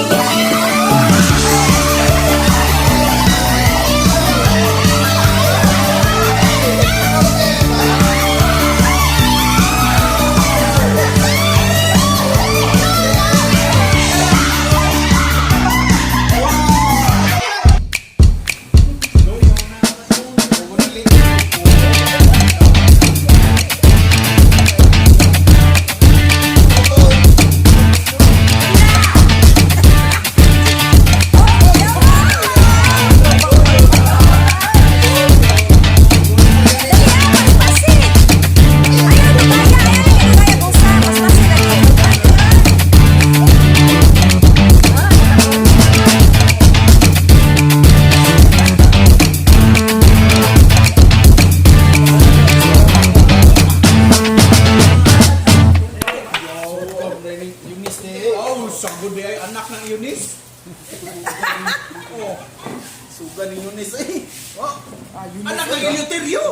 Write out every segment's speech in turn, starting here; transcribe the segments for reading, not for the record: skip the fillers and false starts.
Dali ah, paspasin. Ayaw, di kaya eh. Di kaya busa. Paspasin lagi. Eunice ni. Oh, sagod di ay anak ng Eunice. Oh. Suga ni Eunice eh. Oh. Anak ng Eleuterio.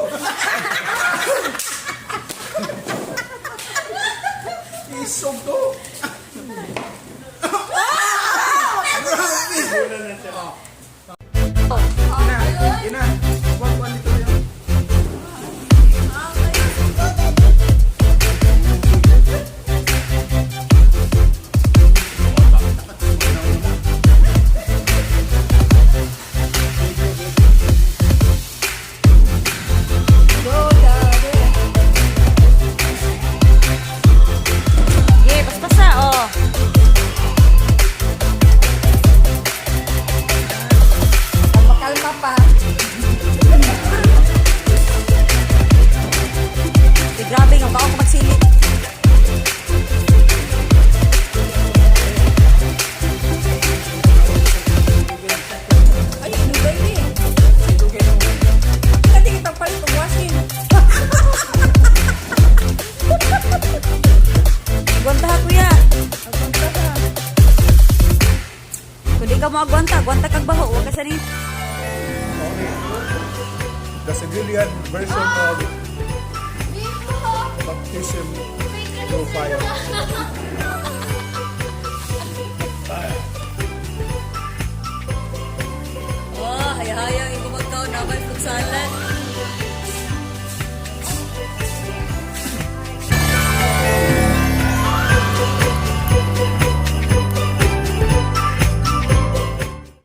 Isog to. Grabe. Ina, ina. Wag ko dito yun. Go, grabe. Yeah, paspasa, oh. Kalma pa. Di, grabe nga, baka ko magsilip. Ay, dugay ni. Kati kitang palit og washing. Agwanta ha, kuya. Agwanta ka. Kung di ka mo agwanta, agwanta kag baho. Huwag ka sa ni. The civilian version of baptism through fire.